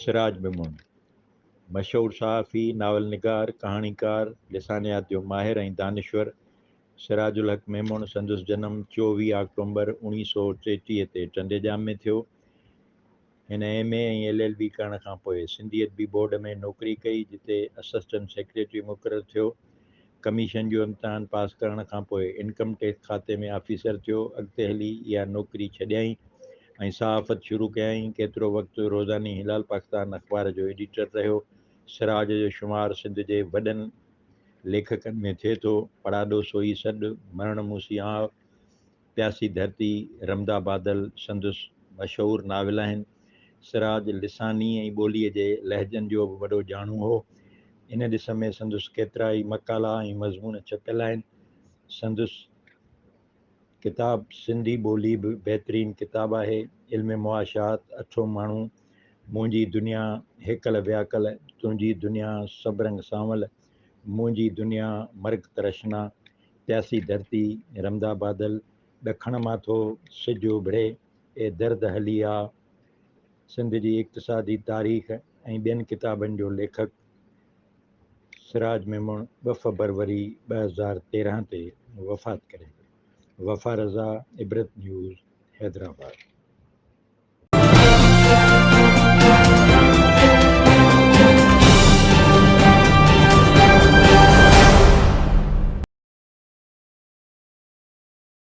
سراج ميمڻ، مشهور صحافي، ناول نگار، ڪهاڻيڪار، لسانيات جو ماهر ۽ دانشور سراج الحق ميمڻ سندس جنم 24 آڪٽومبر 1933 تي ٽنڊي ڄام ۾ ٿيو. هن M A ۽ L L B ڪرڻ کان پوء سنڌي ادبي بورڊ ۾ نوڪري ڪئي، جتي اسسٽنٽ سيڪريٽري مقرر ٿيو. ڪميشن جو امتحان پاس ڪرڻ کان پوء انڪم ٽيڪس کاتي ۾ آفيسر ٿيو. اڳتي هلي اها نوڪري ڇڏيائين ۽ صحافت شروع ڪيائين. ڪيترو وقت روزاني هلال پاڪستان اخبار جو ايڊيٽر رهيو. سراج جو شمار سنڌ جي وڏن ليکڪن ۾ ٿئي ٿو. پڙاڏو سوئي سڏ، مرڻ مون سين آء، پياسي ڌرتي، رمدا بادل سندس مشهور ناول آهن. سراج لساني ۽ ٻوليء جي لهجن جو به وڏو ڄاڻو هو. ان ڏس ۾ سندس ڪيترائي مقالا ۽ مضمون ڇپيل آهن. سندس. ڪتاب سنڌي ٻولي به بهترين ڪتاب آهي. علم معاشيات، اٺون ماڻهو، منهنجي دنيا، هيڪل وياڪل، تنهنجي دنيا، سڀ رنگ سانول، منهنجي دنيا، مرگ ترشنا، پياسي ڌرتي، رمدا بادل، ڏکڻ مان ٿو سج اڀري، اي درد هلي آ، سنڌ جي اقتصادي تاريخ ۽ ٻين ڪتابن جو ليکڪ. سراج ميمڻ 2 فبروري 2013 تي وفات ڪري ويو. وفا رضا، عبرت نيوز، حيدرآباد.